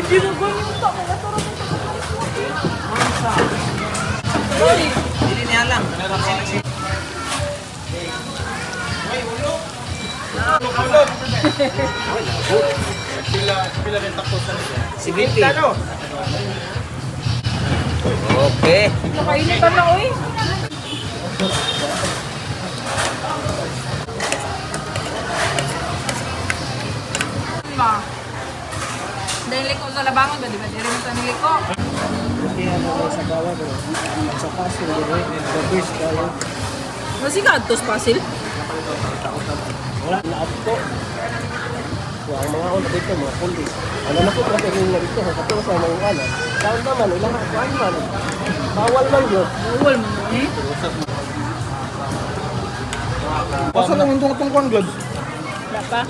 Hindi mo ganyan ta. Mga tara mo sa. Dili niya lang. Pila rin takto sa nila. Si BP. Okay. Nakainit ka na, oy. Ma. Dahil liko sa labangon ba, di ba? Diri mo sa niliko. Kaya ano sa gawa bro. Sa kaso dire, the best kayo. Masi ka adtos pasil. Wala na adto. Wa ang mga una dito mga pulis. Ano na ko traffic na dito sa kato sa mga ano. Taon naman ilang kuan man. Bawal man yun. Bawal mo eh. Basta lang yung tungtong kwan, Glods. Wala pa.